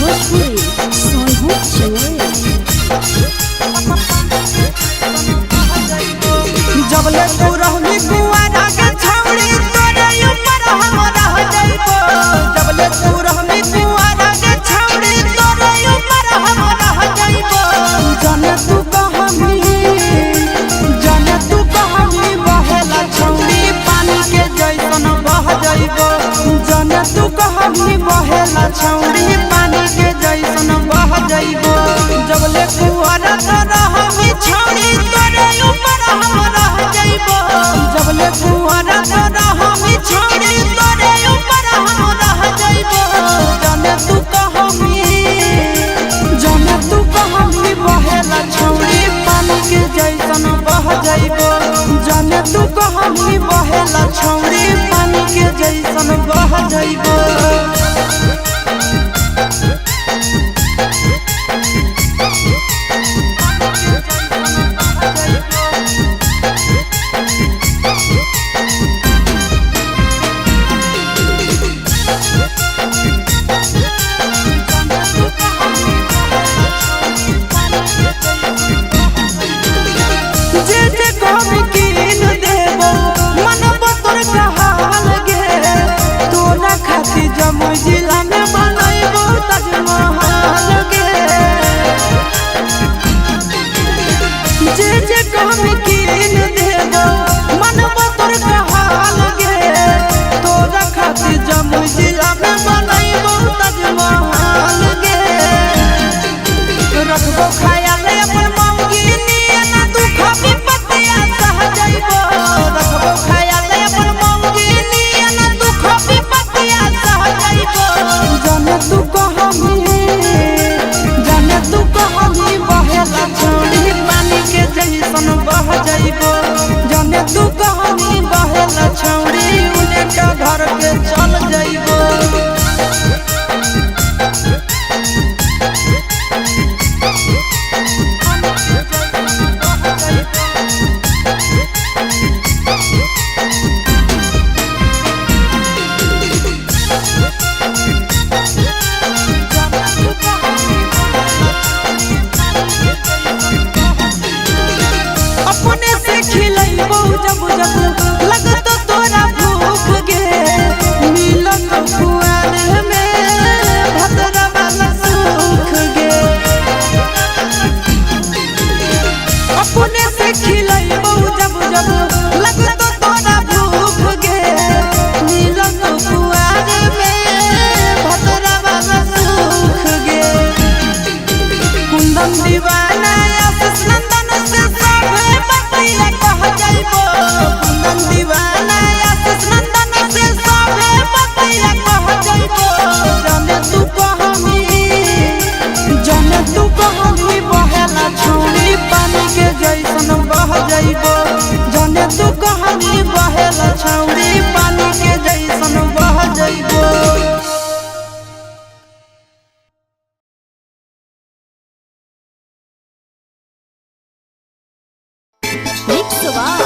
भोजपुरी सोनू चोरी। जबले तू रहली कुआरा के छौड़ी तोरे ऊपर हम रह जइबो। जबले तू रहली कुआरा के छौड़ी तोरे ऊपर हम रह जइबो। जाने तू कहमी, जाने तू कहमी बहेला छौड़ी पानी के जैसन बह जइबो। जाने तू कहमी बहेला छौड़ी पानी के जैसन बह जइबो। जबले कुआरा तो रहली छौड़ी तोरे ऊपर हम रह जइबो। जबले कुआरा तो रहली छौड़ी तोरे ऊपर हम रह जइबो। जाने तू कहमी, जाने तू कहमी बहेला छौड़ी पानी के जैसन बह जइबो। जाने तू कहमी बहेला छौड़ी पानी के जैसन बह जइबो। जे जे कहबी कीन देबो मनबो तोर कहाल गे। तोरा खातिर जमुई जिला में बनैबो ताजमहल गे। जे जे कहबी कीन देबो मनबो तोर कहाल गे। तोरा खातिर जमुई जिला में बनैबो ताजमहल गे। रखबो ख्याल अपन मौगी नियन दुख विपत्तिया सह जइबो। रखबो ख्याल अपन मौगी नियन दुख विपत्तिया सह जइबो। जाने तू कहमी, जाने तू कहमी बहेला छौड़ी पानी के जैसन बह जइबो। जाने तू कहमी बहेला छौड़ी उने का घर के चल जइबो। अपने से खिलैबो जब जब लगत तोरा भूख गे। मिलत कुआर में भद्रा वाला सुख गे। अपने से खिलैबो जब जब लगत तोरा भूख गे। मिलत कुआर में भद्रा वाला सुख गे। कुंदन दीवाना आशीष नंदन से सभे बतिया कह जइबो। कुंदन दीवाना आशीष नंदन से सभे बतिया कह जइबो। जाने तू कहमी, जाने तू कहमी बहेला छौड़ी पानी के जैसन बह जइबो। जाने तू कहमी बहेला छौड़ी पानी के जैसन बह जइबो। मिक्स बार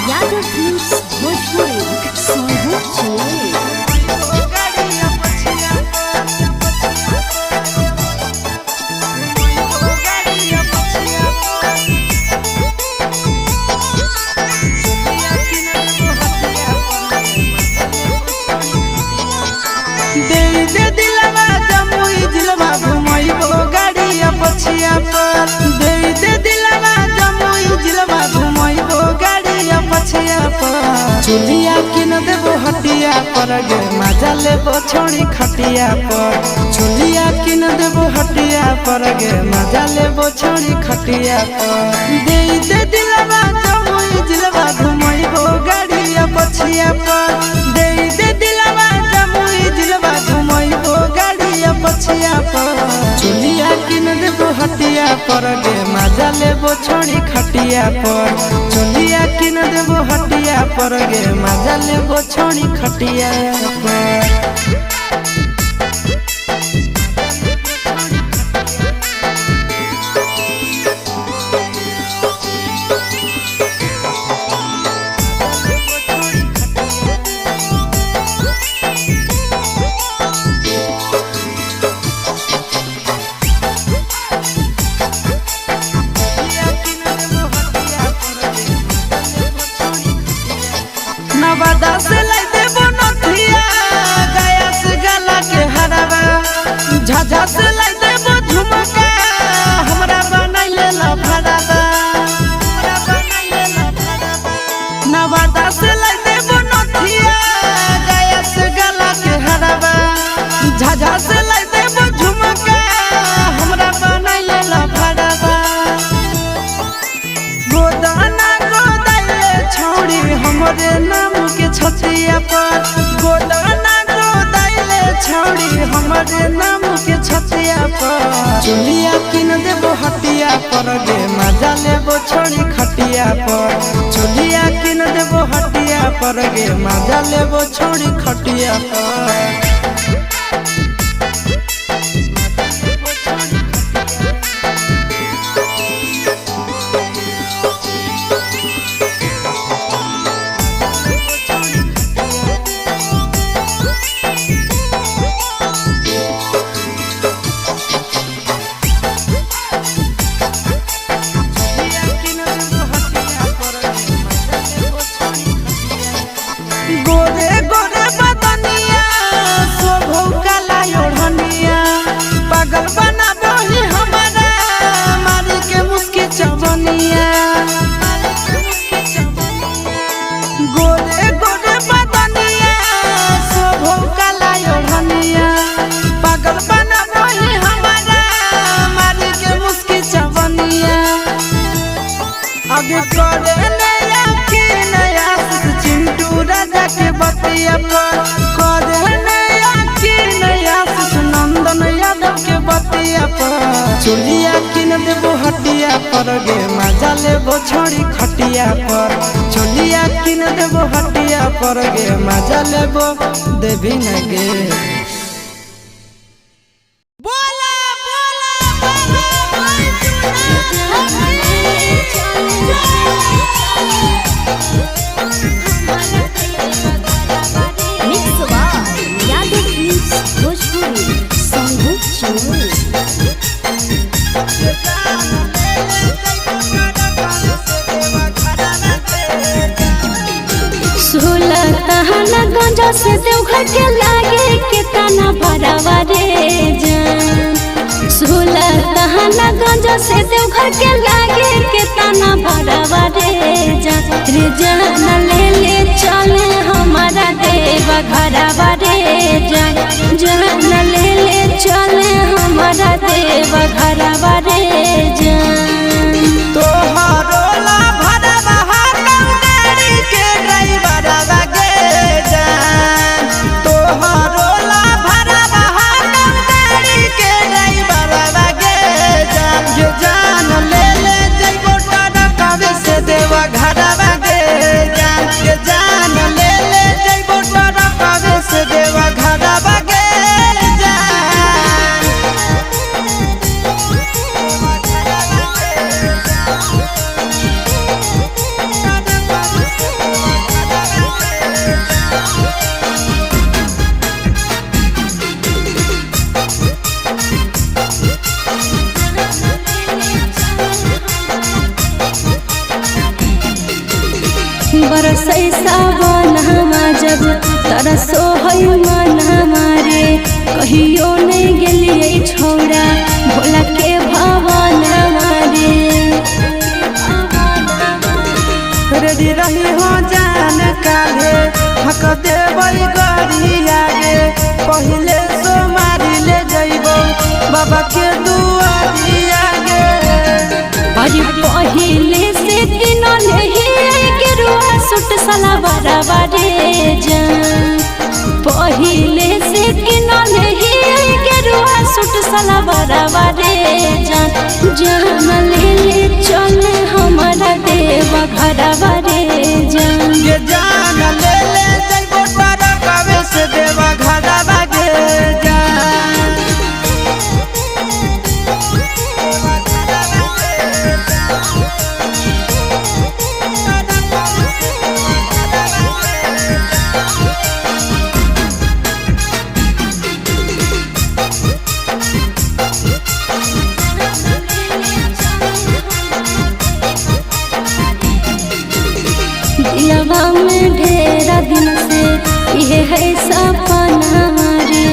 यादव फिल्म्स भोजपुरी सोनू चोरी। दे दे दिलवा जमुई जिलवा घुमैबो गाड़िया पछिया पर। दे दे दिलवा जमुई जिलवा घुमैबो गाड़िया पछिया पर। चुलिया किन देबो हटिया पर गे मजा लेबो छोड़ी खटिया पर। चुलिया किन देबो हटिया पर गे मजा लेबो छोड़ी खटिया पर। दे दे दिलवा जमुई जिलवा घुमैबो गाड़िया पछिया पर। दे दे दिलवा जमुई जिलवा घुमैबो गाड़िया पछिया पर। चुलिया किन देबो हटिया पर गे मजा लेबो छोड़ी खटिया पर। चुलिया किन देबो हटिया पर गे मजा लेबो छोड़ी खटिया पर। झाझा से लाई देबो झुमका हमरा बनाइले ला भराबा। नवादा से लाई देबो नथिया गया से गला के हराबा। झाझा से लाई देबो झुमका हमरा बनाइले ला भराबा। गोदाना गोदाइले छौड़ी हमरे नाम के छतिया पर। गोदाना गोदाइले छौड़ी हमरे नाम के छतिया पर। चुलिया किन देबो हटिया पर गे मजा लेबो छोड़ी खटिया पर। चुलिया किन देबो हटिया पर गे मजा लेबो छोड़ी खटिया पर। गोरे गोरे बदनिया शोभो काला ओढ़निया पागल बनाबो ही हमारा मारी के मुस्की चवनिया। गोरे गोरे बदनिया शोभो काला ओढ़निया पागल बनाबो ही हमारा मारी के मुस्की चवनिया। आगे करे नया के नया चिंटू राजा के बतिया पर। करे नया के नया नंदन यादव के बतिया पर। चुलिया किन देबो हटिया पर गे मजा लेबो छोड़ी खटिया पर। चुलिया किन देबो हटिया पर गे मजा लेबो देवी न गे। बोला बोला बाबा mix by Yadav films Bhojpuri Sanghu Chamoli. सोलह तहना गंजा से देवघर के लागे के तना भरावा रे जान। सोलह तहना गंजा से देवघर के लागे के तना भरावा रे जान। रे जान ले ले चले हमारा देवा घरावा रे जान। जान ले ले चले हमारा देवा घरावा रे जान। तोहरो ला भरवा हाकम गाड़ी के ड्राइवरवा गे जान। तोहरो ला भरवा हाकम गाड़ी के ड्राइवरवा गे जान। ये जान ले ले जइबो टरकावे से देवा घरवा गे जान। ये जान ले ले जइबो टरकावे से देवा घरवा गे जान। बरसै सावनमा जब तरसो है मनमा रे। कहियो नहीं गेलियै छौड़ा भोला के भवनमा रे। रेडी रही हो जान काहे हक देबै गरिया गे। पहिले सोमारी ले जइबो बाबा के दुआरिया गे। अरे पहिले से किनल हे गेरुआ सूट सलवारवा रे जान। पहिले से किनल हे गेरुआ सूट सलवारवा रे जान। जान ले ले चल हमारा देवा घरवा रे जान। ये जान ले ले जइबो टरकावे से देवा घरवा गे जान। दिलवा में ढेरा दिन से ये है सपना रे।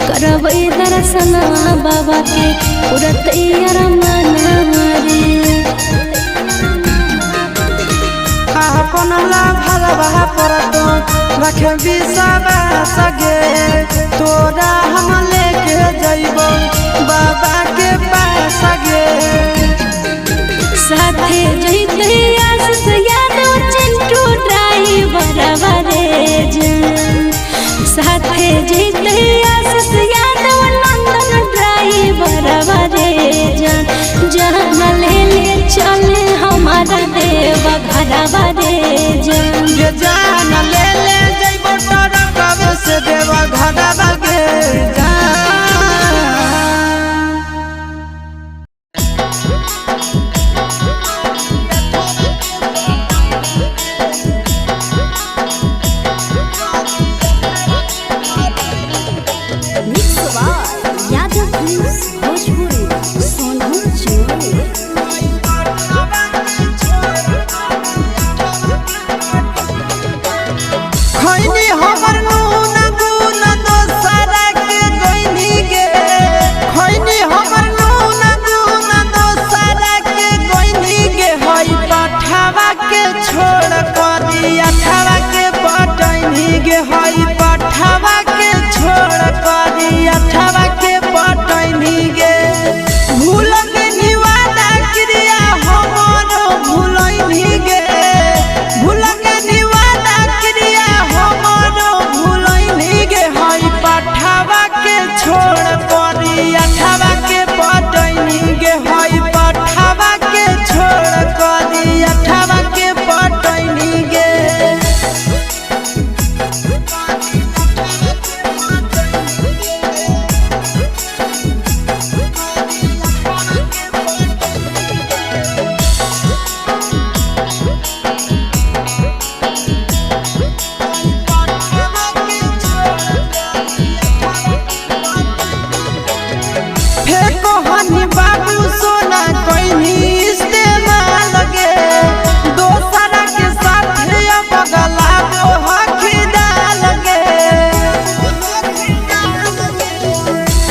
करबै दर्शनवा बाबा के पूरा तैयार मना रे। अपन ला भरवा पर तो रखे विश्वास गे, तोरा हम लेके जइबो बाबा के पास गे। साथे जइते आशीष यादव चिंटू ड्राइवर रे जान, साथे जइते आशीष यादव नंदन ड्राइवर रे जान, जान ले ले चले हमारा देव घरवा रे जान। ये जान ले ले जइबो ट्रकवे से देवा घरवा गे जान। Mix by Yadav films Bhojpuri Sonu Chamoli. खैनी हमर नून गुन दोसरा के गइनी गे, खैनी हमर नून गुन दोसरा के गइनी गे। हई पठावा के छोड़ करी अठावा के पटैनी गे, हई पठावा के छोड़ करी अठावा के पटैनी गे। भूल गेनी वादा क्रिया हमर भूलैनी गे, भूल गेनी वादा क्रिया हमर भूलैनी गे। हई पठावा के छोड़ करी अठावा के पटैनी गे, हई पठावा के छोड़ करी अठावा के पटैनी गे। फेको हनी बाबू सोना कोइनी इस्तेमाल गे, दोसरा के साथ अब गला हखी डाल गे।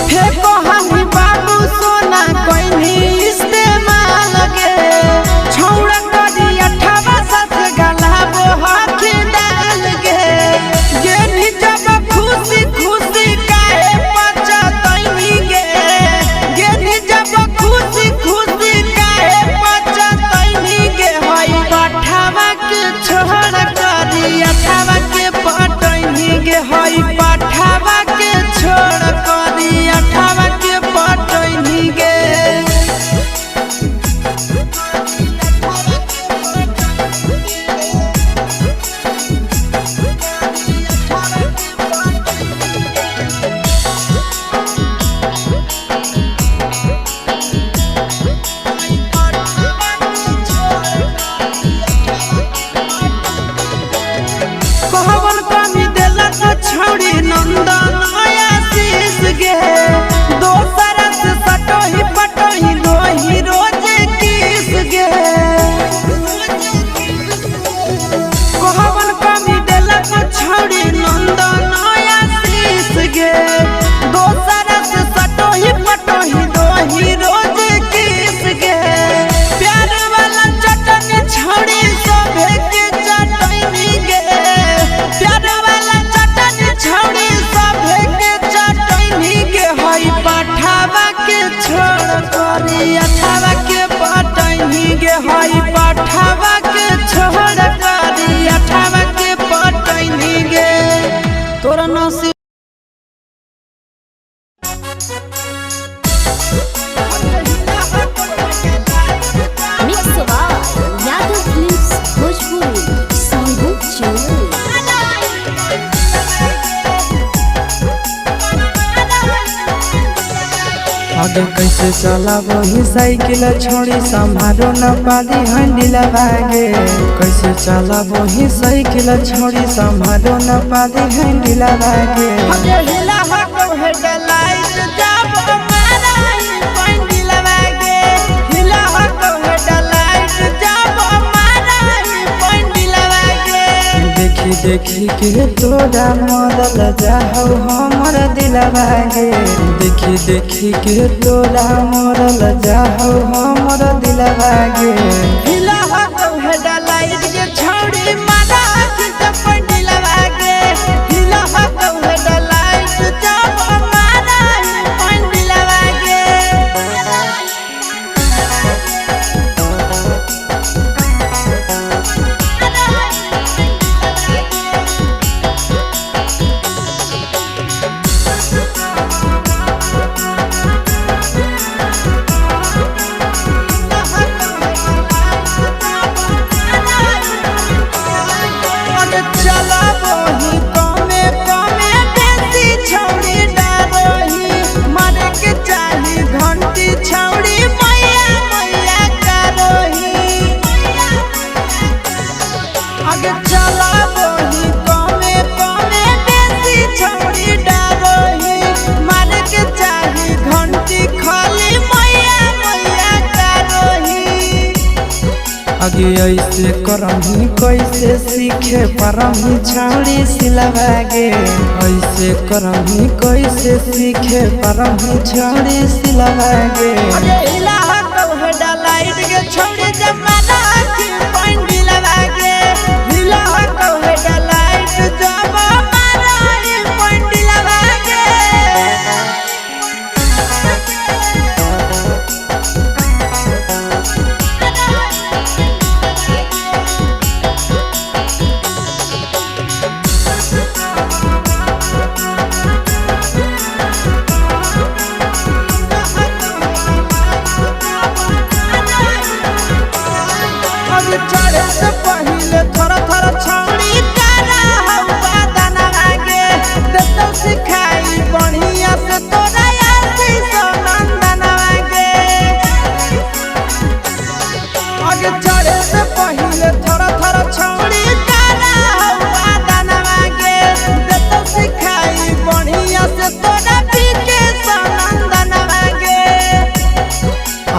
फेको हनी बाबू सोना कोइनी इस्तेमाल गे, छौड़ा करी अठावा साथ गला हखी डाल गे। गेनी जब खुशी खुशी काहे पचतैनी गे, गेनी जब खुशी खुशी काहे पचतैनी गे। हई पठावा के छोड़ करी अठावा के पटैनी गे, हई पठावा के छोड़ करी अठावा के पटैनी गे। कहवन कमी देलक छौड़ी नंदन आशीष गे, दोसर से सटोही पटोही लोही रोज किस गे। कहवन कमी देलक छौड़ी नंदन आशीष गे, दोसर से सटोही पटोही लोही रोज किस गे। प्यार वाला चटनी छौड़ी सभे के चटनी गे, प्यार वाला चटनी छौड़ी सभे के चटनी गे। हई पठावा के छोड़ करी अठावा के पटैनी गे, हई पठावा के छोड़ करी अठावा के पटैनी गे। तोरा नसीब mix by Yadav films Bhojpuri Sonu Chamoli. आगे कैसे चलाबो ही साइकिल छोड़ी संभारो न पाली हैंडल भागे। कैसे चलाबो ही साइकिल छोड़ी संभारो न पाली हैंडल भागे। देखी देखी के तोरा मरल जाहौ हमर दिलवा गे। देखी देखी के तोरा मरल जाहौ हमर दिलवा गे। हिला हौ हेडलाइट के छौड़ी मारा आँखि से पंडिलवा गे। हिला हौ हेडलाइट जब मारा पंडिलवा गे। चलाबही कमे कमे बेसी छौड़ी डारही, मारे के चाही घंटी छौड़ी मैया मैया करही। आगे चलाबही कमे कमे बेसी छौड़ी डारही, मारे के चाही घंटी खाली मैया मैया करही। आगे ऐसे करही कैसे सीखे परही छौड़ी सिलवा गे। ऐसे करही कैसे सीखे परही छौड़ी सिलवा गे। अरे हिला हौ हेडलाइट के छौड़ी जमाना आँखि पंडिलवा गे। हिला हौ हेडलाइट जब मारा पंडिलवा गे। अब चढ़े से पहिले थोड़ा थोड़ा छौड़ी कारा हौ बादनवा गे। देतौ सिखाई बढ़िया से तोरा आशीष नंदनवा गे। आगे चढ़े से पहिले थोड़ा थोड़ा छौड़ी कारा हौ बादनवा गे। देतौ सिखाई बढ़िया से तोरा पीके नंदनवा गे।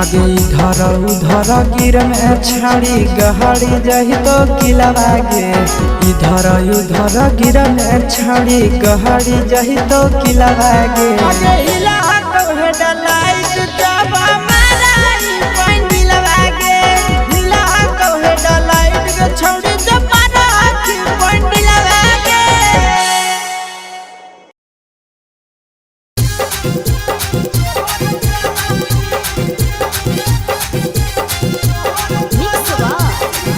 आगे इधर उधर गिर में छाड़ी गहरी जही तो किलवा गे। इधर उधर गिर में छाड़ी गहरी जही तो किलवा गे। आगे हिला हौ हेडलाइट जब मारा पंडिलवा गे। हिला हौ हेडलाइट के छौड़ी जब मारा आँखि पंडिलवा गे। Mix by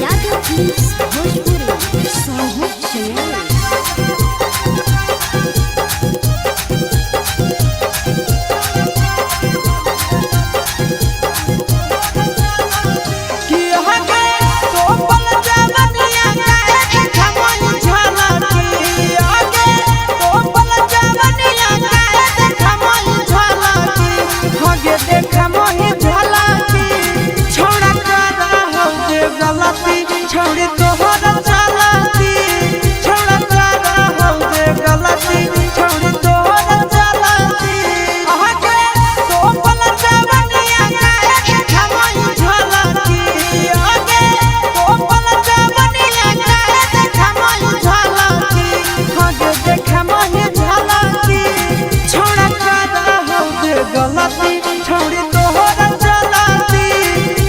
Yadav films Bhojpuri Sonbhadra channel. कि हगे तो पल जवनिया काहे देखमई झलकी। आगे तो पल जवनिया काहे देखमई झलकी। हगे देखमई झलकी छौड़ा कर हौ जे गलती छौड़ी तोहर चलती। छौड़ा कर हौ जे गलती छौड़ी तोहर चलती। आगे तो पल जवनिया काहे देखमई झलकी। आगे तो पल जवनिया काहे देखमई झलकी। हगे देखमई झलकी छौड़ा कर हौ जे गलती छौड़ी तोहर चलती।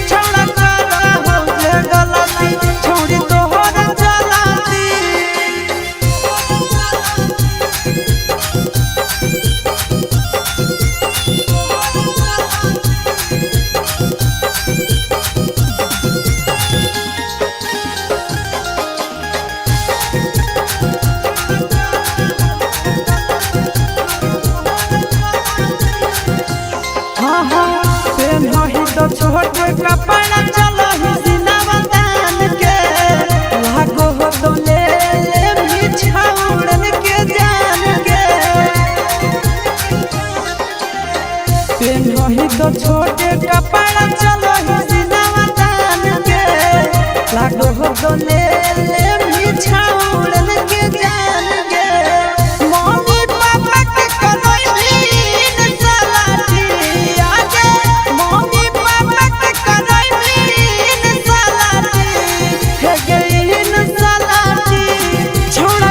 छौड़ा कर हौ जे गलती छौड़ी तोहर चलती। हाँ हाँ पेन्हही तो छोट कपड़ा चलही सिनावा दान के। लागो हो तो ले लेबही छौड़न के जान के। पेन्हही तो छोट कपड़ा चलही सिनावा दान के। लागो हो तो ले लेबही छौड़न के जान के। मम्मी पापा के करैली सलाटी। आगे मम्मी पापा के करैली सलाटी। हे गे सलाटी छौड़ा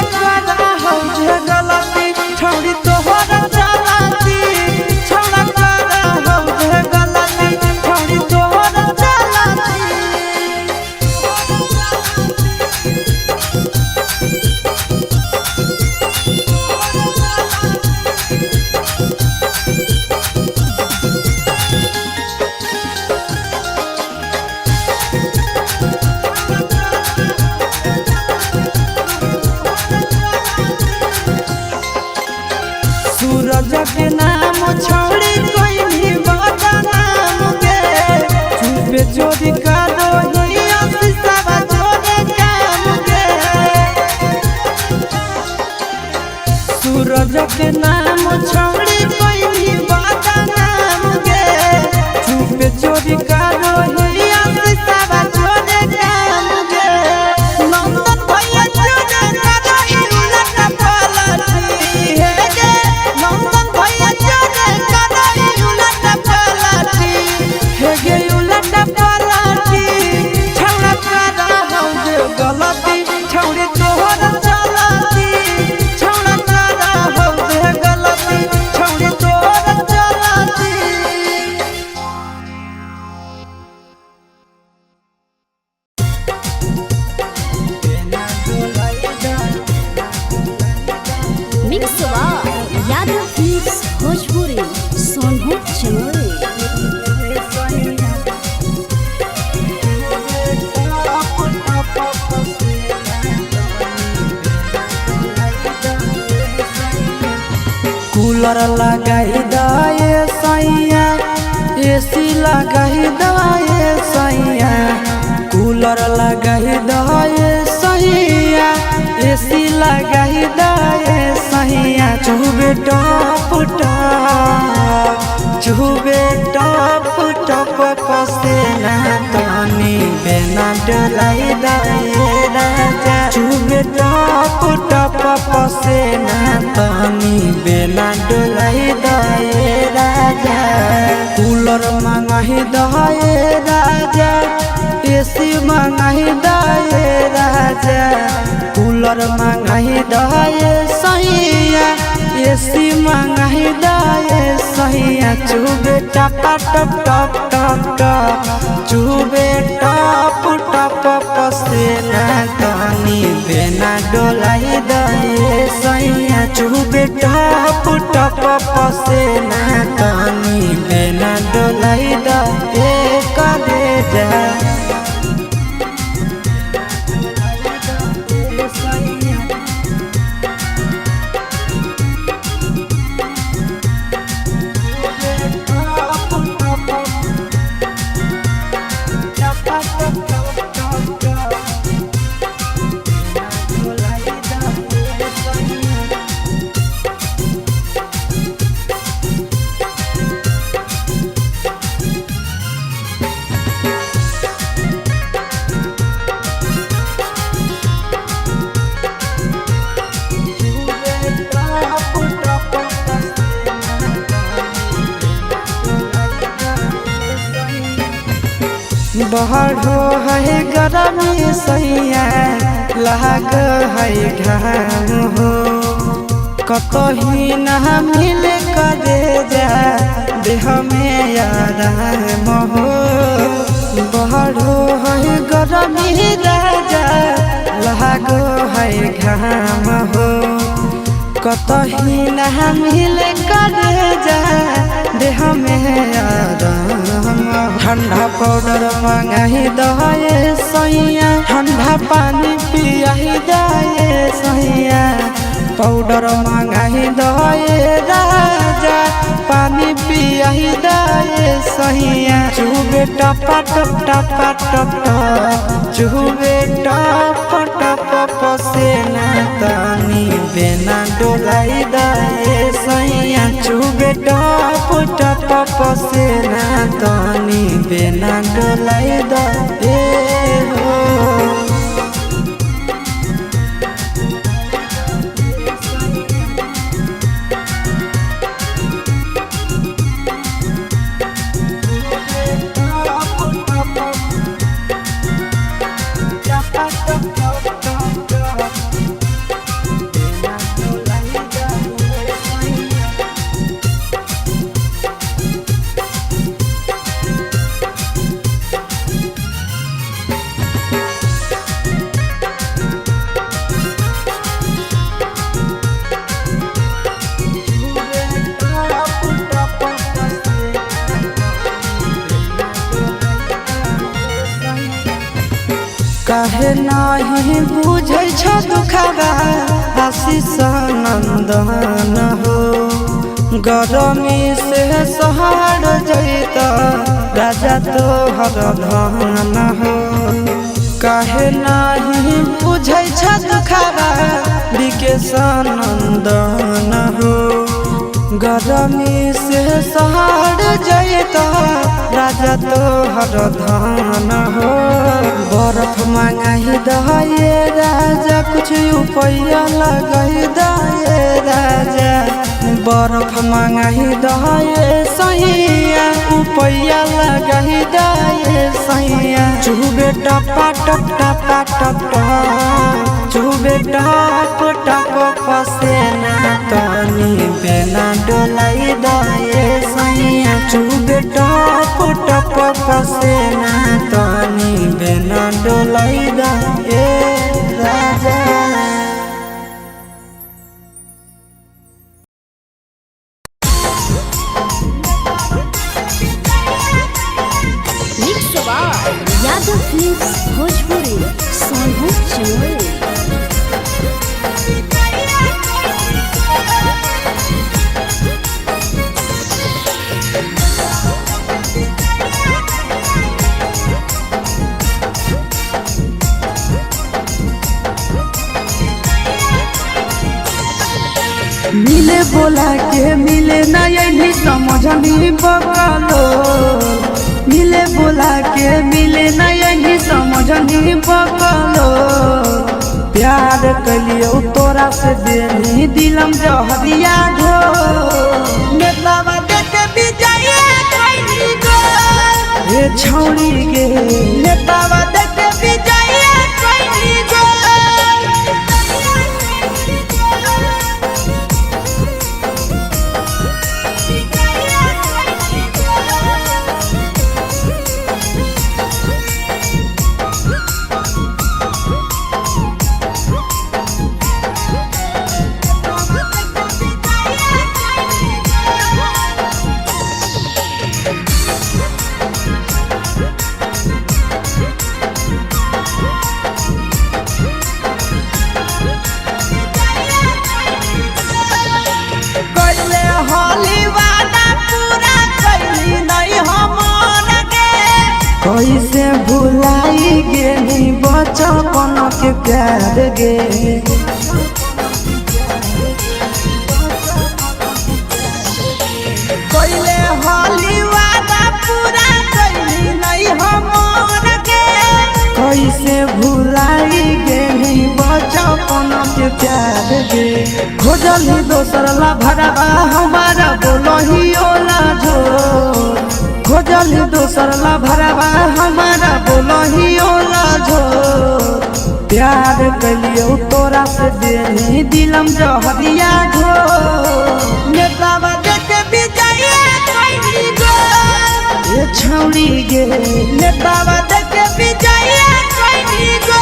कूलर लगाई दए सैया, एसी लगाई दए सैया, कूलर लगाई दए सैया, एसी लगाई दए सैया। चुबे टप टप, चुबे टप टप पसेना तनी बेना डोलाई दए राजा। चुबे टप टप पसेना तनी बेना डोलाई दए राजा। कूलर मंगाही दए राजा, एसी मंगाही दए राजा, कूलर मंगाही दए सैया, एसी मंगाही दए सैया। चुबे टपा टप टप टप टप, चुबे टप टप पसेना तनी बेना डोलाई दए सैया। चुबे टप टप पसेना तनी बेना डोलाई दए कलेजा। बढ़ो है गरमी सैया, लाग है घाम हो, कतही ना मिल करे जा देह में आराम हो। बढ़ो है गरमी राजा, लाग है घाम हो, कतही ना मिल करे जा देह में आराम। ठंडा पाउडर मंगाही दए सैया, ठंडा पानी पियाही दए सैया, पाउडर मंगाही दए राजा, पानी पियाही दए सैया। चुबे टपा टप टपा टप टप, चुबे टप टप पसेना तनी बेना डोलाई दए सैया। चुबे टप टप पसेना तनी बेना डोलाई दए हो। काहे नाही बुझै छ दुखबा आशीष नंदन हो, गरमी से सहर जैत राजा तोहर धन हो। काहे नाही बुझै छ दुखबा विकेश नंदन हो, गरमी से सहर जैत राजा तोहर धन हो। बर्फ मंगाही दए राजा, कुछ उपाय लगाई दए राजा, बर्फ मंगाही दए सैया, उपाय लगाई दए सैया। चुबे टपा टप टपा टप टप, चुबे टप टप पसेना तनी बेना डोलाई दए सैया। चुबे टप टप पसेना तनी बेना डोलाई दए राजा। Mix by Yadav films Bhojpuri, Sonu Chamoli. बोला के मिले नहीं समझनी बकलो, मिले बोला के मिले नहीं समझनी बकलो। प्यार कलियो तोरा से देनी दिलम जहरिया घो, नेतावा देख विजय कैली गो हे छौड़ी गे, नेतावा देख विजय कैली गो। कैले होली वादा पूरा कैली नहीं हमर गे, कैसे भुलाई गेली बचपन के प्यार गे। कैले होली वादा पूरा कैली नहीं हमर गे, कैसे भुलाई गेली बचपन के प्यार गे। खोजली दोसर ला भरवा हमारा बोलही ओला झो, खोजली दोसर ला भरवा हमारा बोलही ओला झो। प्यार कलियो तोरा से देनी दिलम जहरिया घो, नेतावा देख विजय कैली गो हे छौड़ी गे, नेतावा देख विजय कैली गो।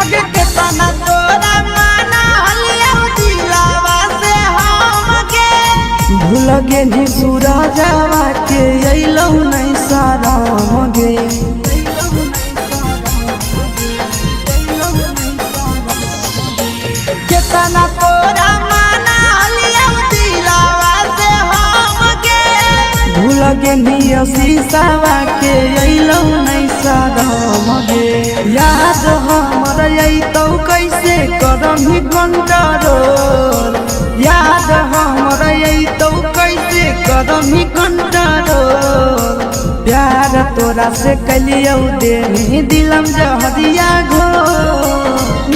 अगे केतना तोरा माना हलिया दिलावा से हम के, भूल गेली सूरजवा के अइलौ नहीं शरम गे। केतना तोरा माना हलिया दिलावा से हम के, भूल गेली शीशावा के अइलौ नहीं शरम गे। याद हमर अइतौ कैसे करम कंट्रोल, याद हमर अइतौ कैसे करम कंट्रोल। प्यार तोरा से कलियौ देनी दिलम जहरिया घो,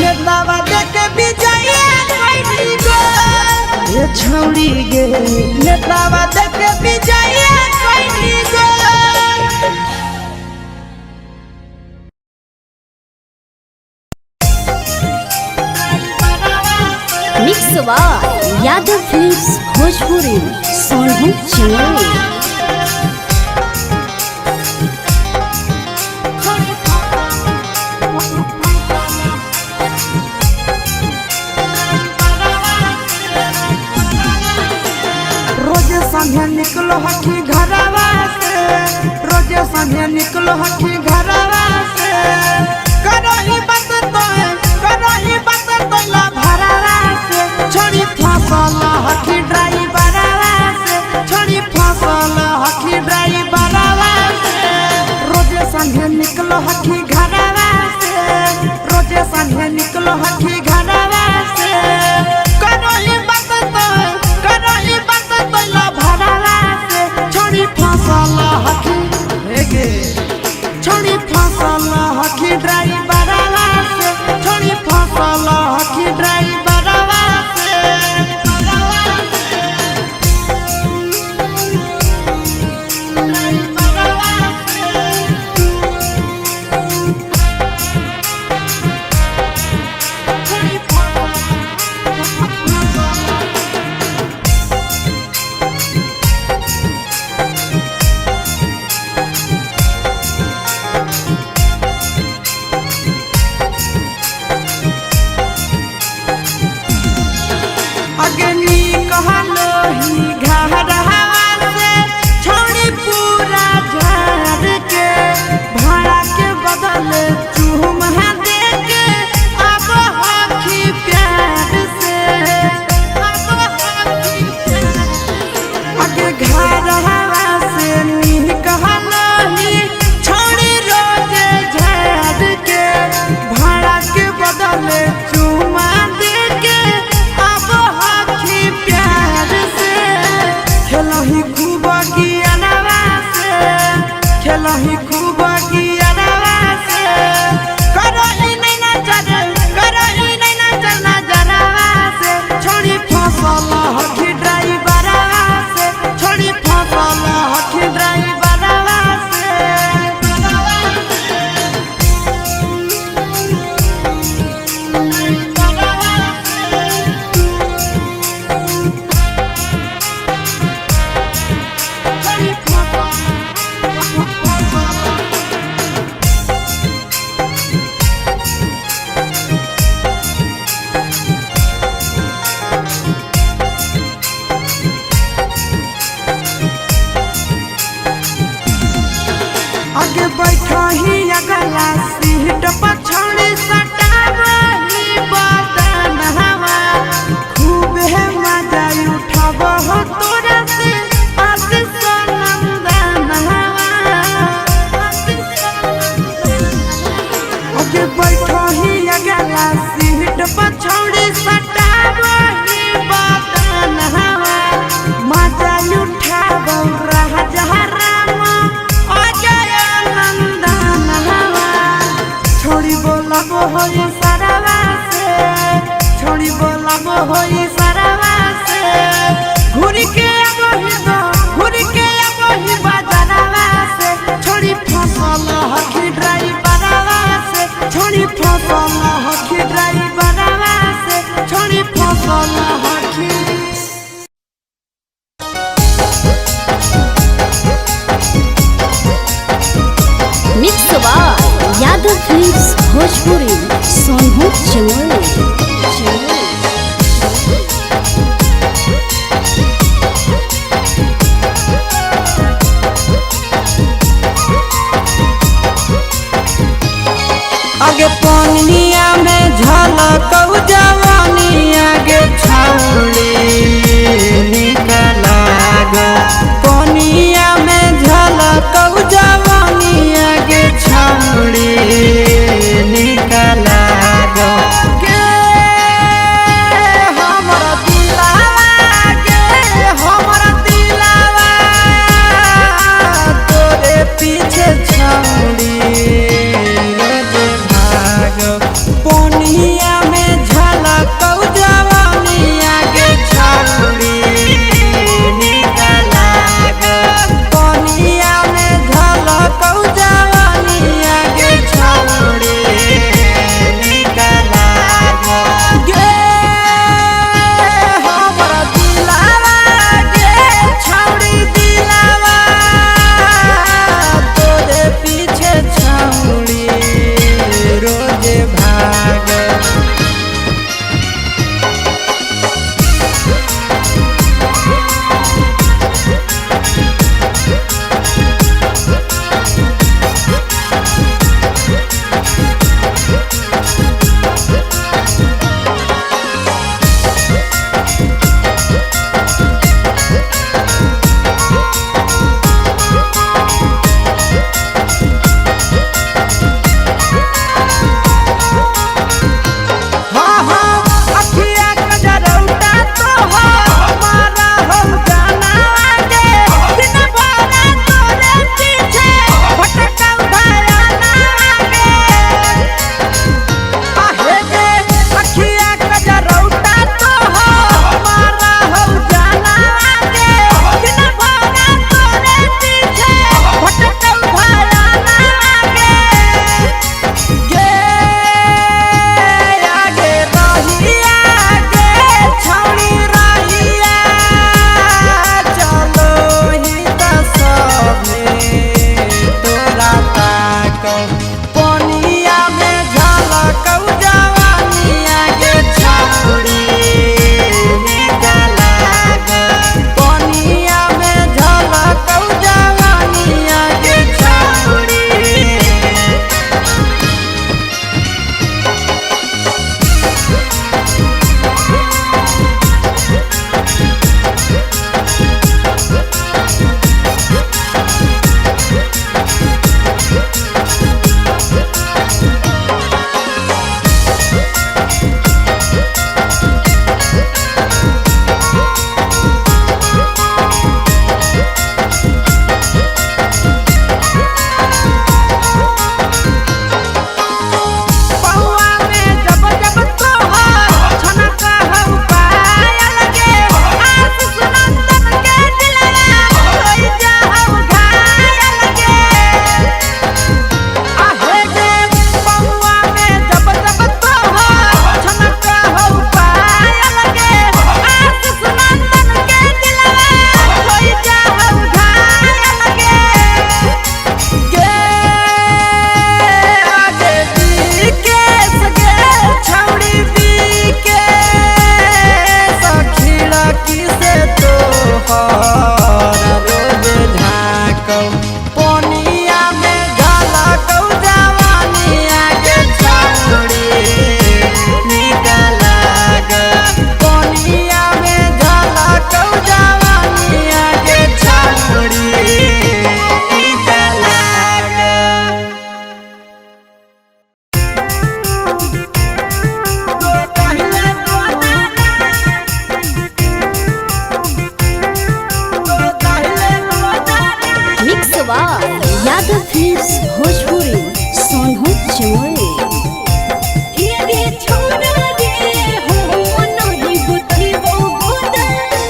नेतावा देख विजय कैली गो हे छौड़ी गे, नेतावा देख विजय कैली गो। Mix by Yadav films Bhojpuri Sonu Chennai. रोज संगे निकलो हखी घरवा से, रोज संगे निकलो हखी घरवा से। करही बात तोय, करही बात तोला भरवा से, छोड़ी फसल हखी ड्राइवरवा से, छोड़ी फसल हखी ड्राइवरवा से। रोज संगे निकलो हखी घरवा से, रोज संगे निकलो हखी घरवा से। करही बात तोय, करही बात तोला भरवा से, छोड़ी फसल हखी हे गे, छोड़ी फसल हखी ड्राइवरवा से, छोड़ी फसल हखी ड्राइवरवा। अगला सीट पर छौड़ी सटावही बदन हवा। खूब है मजा उठाब हो तोरा से आशीष नंदन हवा। ओके बैठो ही अगला सीट पर छौड़ी सटावही बदन हवा। मजा उठाब राजा राम अजय नंदन हवा। छोड़ी फिल्म्स भोजपुरी सोनहु चमोली। हे रे छोरा रे हो नहीं गोतैबो गोदाना।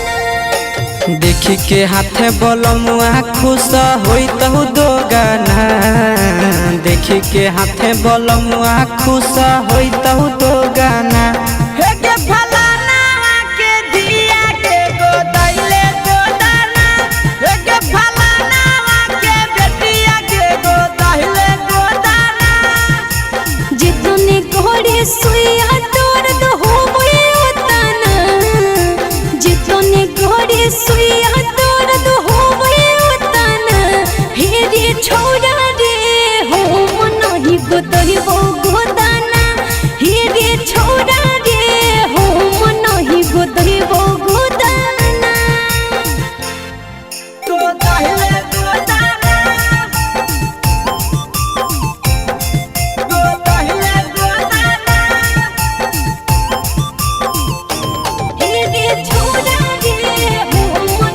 देखी के हाथे बलमुआ खुश होइतहु दो गाना। देखी के हाथे बलमुआ खुश होइतहु दो गाना। हे के फलाना के दिया के गोदैले गोदाना। हे के फलाना के बेटिया के गोदैले गोदाना। जितने घोड़े सुइया दर्द होबे उतना, जितने घोड़े सुइया दर्द होबे उतना। हे रे छोरा रे हो नहीं गोतैबो गोदाना। हे रे छोरा रे हो नहीं गोतैबो गोदाना। गोदैले गोदाना। गोदैले गोदाना। हे रे छोरा रे हो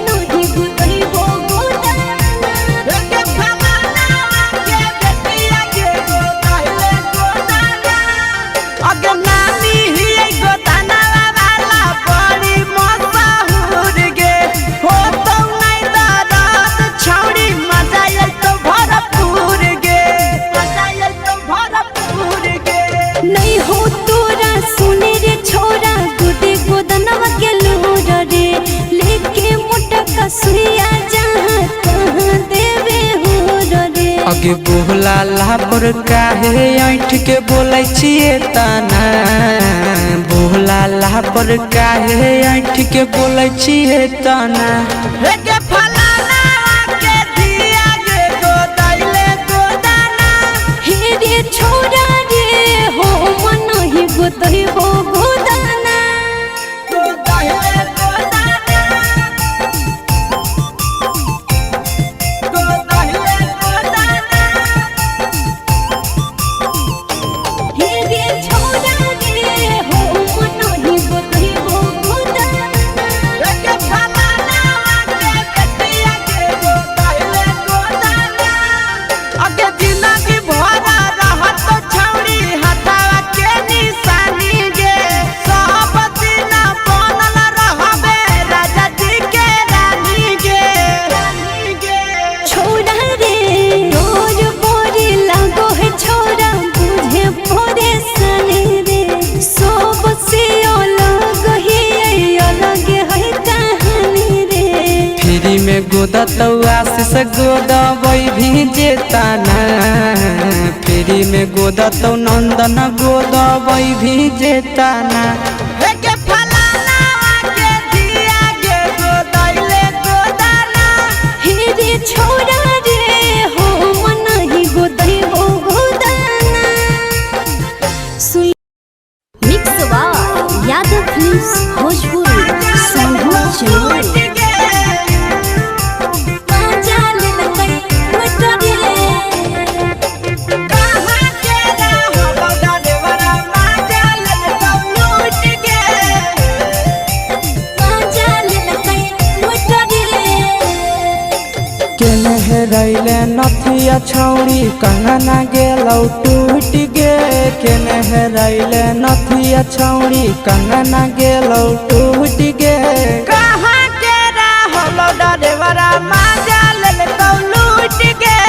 नहीं गोतैबो गोदाना। के फलाना के बेटिया के गोदैले गोदाना। अगे नानी हियै गोदाना वाला बड़ी मशहूर गे। हो तो नै दरद छौड़ी मजा आयल तो भरपूर गे। मजा आयल तो भरपूर गे। नहीं हो तोरा सुने रे छोरा गुदे गोदनवा के लोर रे, लेके मोटा कसुइया जहाँ तहाँ देवे हो रे। अगे बोला लापर काहे ऐठ के बोलै छियै ताना। बोला लापर काहे ऐठ के बोलै छियै ताना। हे के फलाना के दिया के गोदैले गोदाना। हे रे छोरा रे हो मन ही गोतैबो गोदाना। गोदैले गोदाना। गोदैले गोदाना। हे रे छोरा रे हो मन ही गोतैबो गोदाना। के फलाना के बेटिया के गोदैले गोदाना। अगे जिंदगी भरा रहत छौड़ी हथवा के निशानी गे। सब दिन बनल रहबे राजा जी के रानी गे। छोरा रे रोज बोरी लागो है छोरा बुझे परेशानी रे, सब से अलग ही अलग है कहानी रे। फ्री में गोदतौ आशीष गोदबै भी जेताना। फ्री में गोदतौ नंदन गोदबै भी जेताना। हे के फलाना के दिया के गोदैले गोदाना। हे रे छोरा रे हो मन ही गोदैबो गोदाना। सुन mix by Yadav films Bhojpuri Sonhu Chamoli. माजा लेलकै लूट रे। कहाँ के रहलो डरेवरा माजा लेलकौ लूट गे। माजा लेलकै लूट रे। केने हेरैले नथिया छौड़ी कंगना गेलौ टूट गे। केने हेरैले नथिया छौड़ी कंगना गेलौ टूट गे। कहाँ के रहलो डरेवरा माजा लेलकौ लूट गे।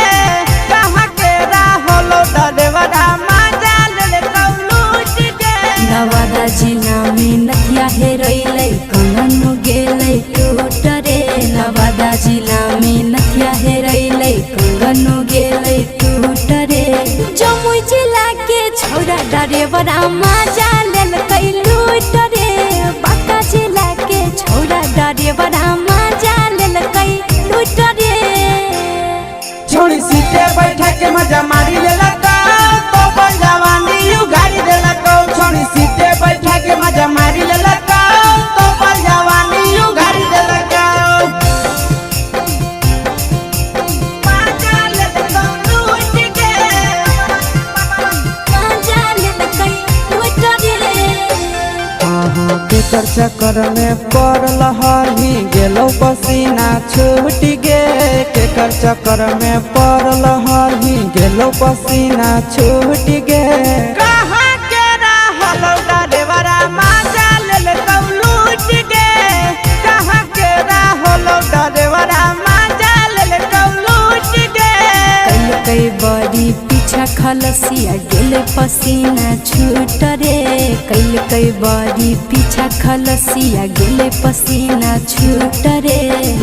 कहाँ के रहलो डरेवरा माजा लेलकौ लूट गे। नवादा जिला में नथिया हेरैलै कंगन गेलै टूट रे। नवादा जिला में नथिया हेरैलै कंगन गेलै टूट रे। जमुई जिला के छौरा डरेवरा माजा लेलकै लूट रे। बांका जिला के छौरा डरेवरा माजा लेलकै लूट रे। छोड़ी सीटे बैठा के मजा मारी लेलक तो बन जवानी उगारी देलक। छोड़ी सीटे बैठा के मजा मारी लेलक तो बन जवानी उगारी देलक। मजा लेलक लूट के। माजा लेलकै लूट रे। केकर चक्कर में पड़ल हही गेलो पसीना छूट गे, केकर चक्कर में पड़ल हही गेलो पसीना छूट गे। कहाँ के रहल डरेवरा माजा लेल तौ लूट गे, कहाँ के रहल डरेवरा माजा लेल तौ लूट गे। कई बड़ी पीछा खलसिया गेल पसीना छूट रे, कैल कई बड़ी पीछा खलसिया गेल पसीना छूट रे।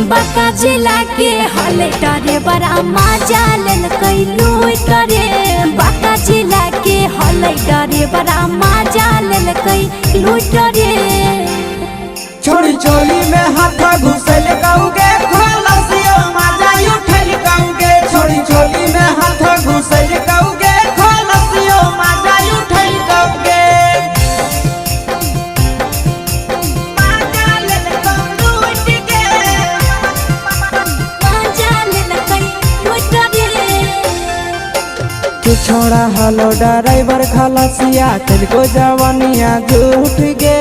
बांका जिला के हले डरे बड़ा मजा लेल कई लूट रे, बांका जिला के हले डरे बड़ा मजा लेल कई लूट रे। छोड़ी चोली में हाथ घुसल कहूगे, खलसियो माजा उठल कहूगे। छोड़ी चोली में हाथ घुसल कहूगे, खलसियो माजा उठल कहूगे। माजा लेल कहू लूट गे। मजा लेल कई लूट रे। के छोड़ा हलो ड्राइवर खलसिया को जवनिया झूठ गे,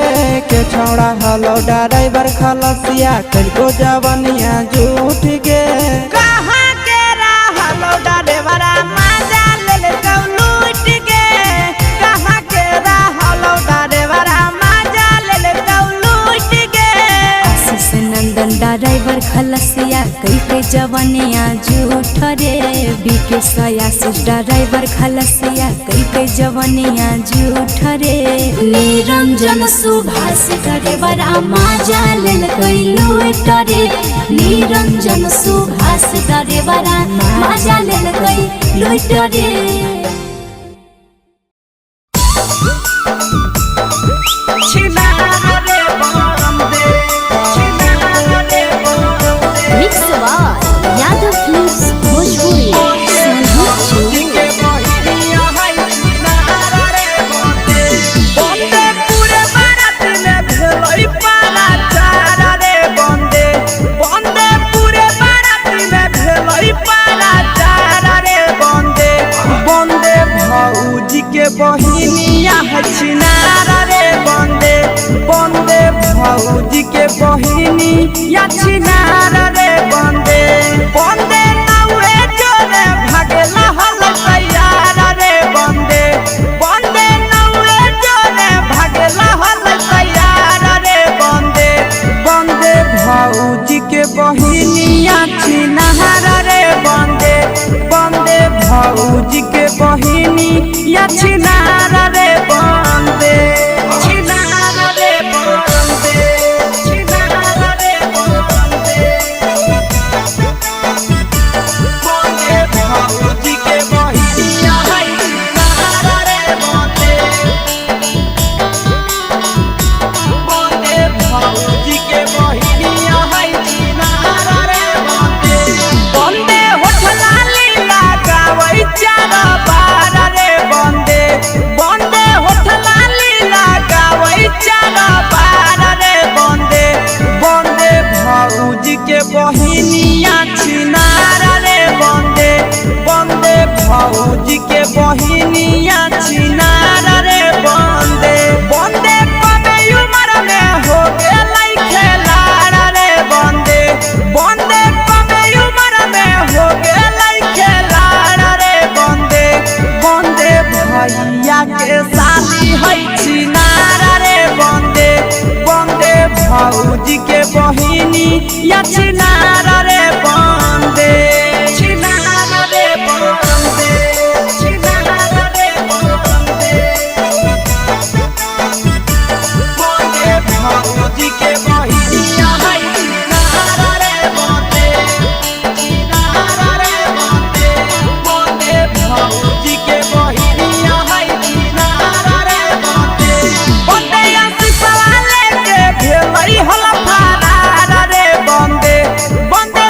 के छोड़ा हलो ड्राइवर खलसिया को जवनिया झूठ गे। कहाँ के रहलो ड्राइवरा माजा लेल तौ लूट गे, कहाँ के रहलो ड्राइवरा माजा लेल तौ लूट गे। आशीष नंदन ड्राइवर खलसिया कई के जवनिया झूठ रे, बीके आशीष ड्राइवर खलसिया कई के जवनिया झूठ रे। निरंजन सुभाष ड्राइवर माजा लेल कई लूट रे, निरंजन सुभाष ड्राइवर माजा लेल कई लूट रे। Mix by Yadav films Bhojpuri. Sonu बंदे पूरे बारात में भेलई पारा चार रे बंदे, बंदे पूरे बारात में भेलई पारा चार रे बंदे। बंदे भौजी के बहिनिया है छिनार रे बंदे, बंदे भौजी के बहिनिया छिनार रे बंदे। बंदे नौए जोरे भागेला हल तैयार रे बंदे, बंदे नौए जोरे भागेला हल तैयार रे बंदे। बंदे भौजी के बहिनिया छिनार रे बंदे, बंदे भौजी के बहिनिया छिनार रे बंदे। छिनार रे बंदे, छिनार रे बंदे। बंदे भौजी के बहिनिया है छिनार रे बंदे, बंदे भौजी के बहिनिया है छिनार रे बंदे। बंदे होठ लाली लगावै चार बार रे बंदे, बंदे होठ लाली लगावै चार बार रे बंदे। बंदे भौजी के बहिनिया छिनार रे बंदे, बंदे भौजी के बहिनिया छिनार रे बंदे। बंदे कमे उमर में हो गेलै खेलार रे बंदे, बंदे कमे उमर में हो गेलै खेलार रे बंदे। बंदे भैया के साली है छिनार रे बंदे, बंदे भौजी के बहिनी या छिनार रे बंदे। छिनार रे बंदे, छिनार रे बंदे। बंदे भौजी के बहिनिया है छिनार रे बंदे, छिनार रे बंदे। बंदे भौजी के बहिनिया है छिनार रे बंदे। बंदे आशीषवा लेके भेलै हल फरार रे बंदे, बंदे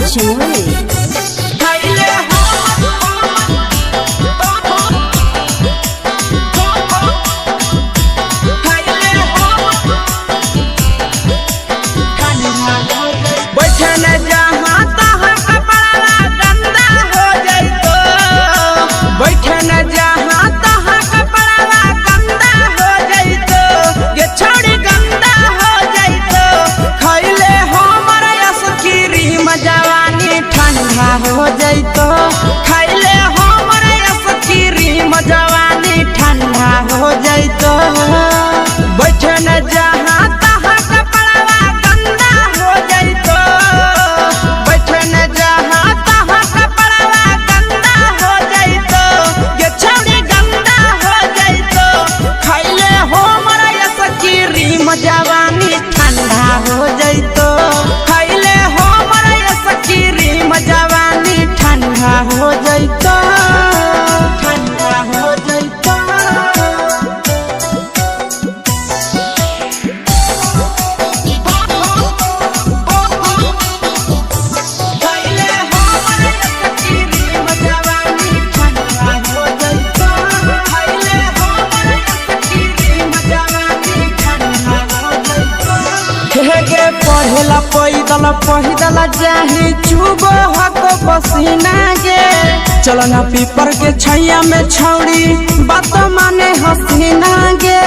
Jamui. खइले बैठन जहाँ तहाँ कपड़ा गंदा हो जइतो। बैठन जहाँ तहाँ कपड़ा गंदा हो जइतो, ये छौड़ी गंदा हो जइतो। खइले हमर आइसक्रीम जवानी ठंडा हो जइतो। खइले हमर आइसक्रीम जवानी ठंडा हो जइतो। बैठन जहाँ तहाँ कपड़ा गंदा हो जइतो। बैठन जहाँ तहाँ कपड़ा गंदा हो जइतो, ये छौड़ी गंदा हो जइतो। खइले हमर आइसक्रीम जवानी ठंडा हो जइतो। खइले हमर आइसक्रीम जवानी ठंडा हो जइतो, ठंडा हो जइतो। खइले हमर आइसक्रीम जवानी ठंडा हो जइतो। खइले हमर आइसक्रीम जवानी ठंडा हो जइतो। हे गे पढ़ेला पैदल पैदल जाही चुबो हक पसीना गे। चलना पीपर के छैया में छौड़ी बात माने हसीना गे।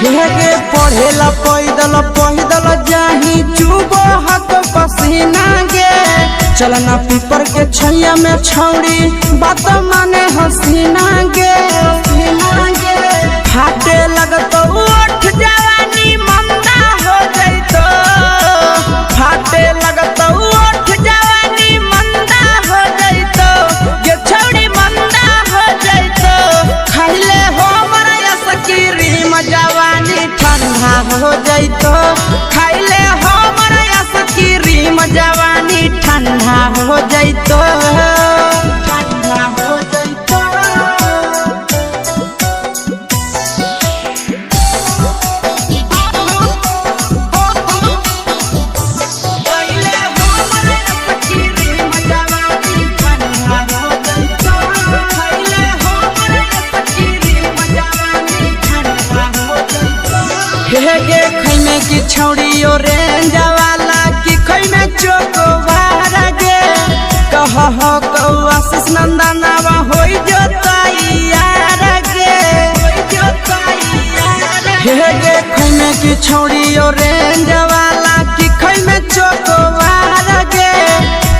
हे गे पढ़ेला पैदल पैदल जाही चुबो हक पसीना गे। चलना पीपर के छैया में छौड़ी बात माने हसीना गे। फाटे लगतो उठ जवानी मंदा हो जइतो। फाटे लगतो उठ जवानी मंदा हो जइतो, ये छौड़ी मंदा हो जइतो। खइले हमर आइसक्रीम जवानी ठंडा हो जइतो। खइले हमर आइसक्रीम जवानी ठंडा हो जइतो, ठंडा हो जइतो। खइले हमर आइसक्रीम जवानी ठंडा हो जइतो। खइले हमर आइसक्रीम जवानी ठंडा हो जइतो। हे गे खैमे की छौड़ी ऑरेंज वाला की खैमे चोकोबार गे। कह हो कौ आशीष नंदनवा होई जोताई यार गे। हे गे खैमे की छौड़ी ऑरेंज वाला की खैमे चोकोबार गे।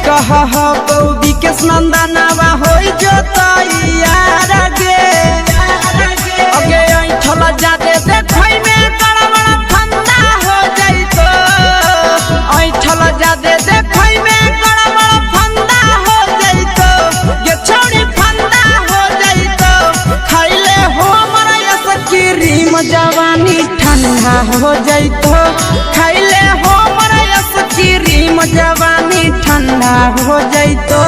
कह हो कौ विकेश नंदनवा होई जोताई यार गे। अगे ऐठल जादे देखै में बड़ा बड़ा फंदा हो जइतो। ऐठल जादे देखै में बड़ा बड़ा फंदा हो जइतो, ये छौड़ी फंदा हो जइतो। खइले हमर आइसक्रीम जवानी ठंडा हो जइतो। खइले हमर आइसक्रीम जवानी ठंडा हो जइतो।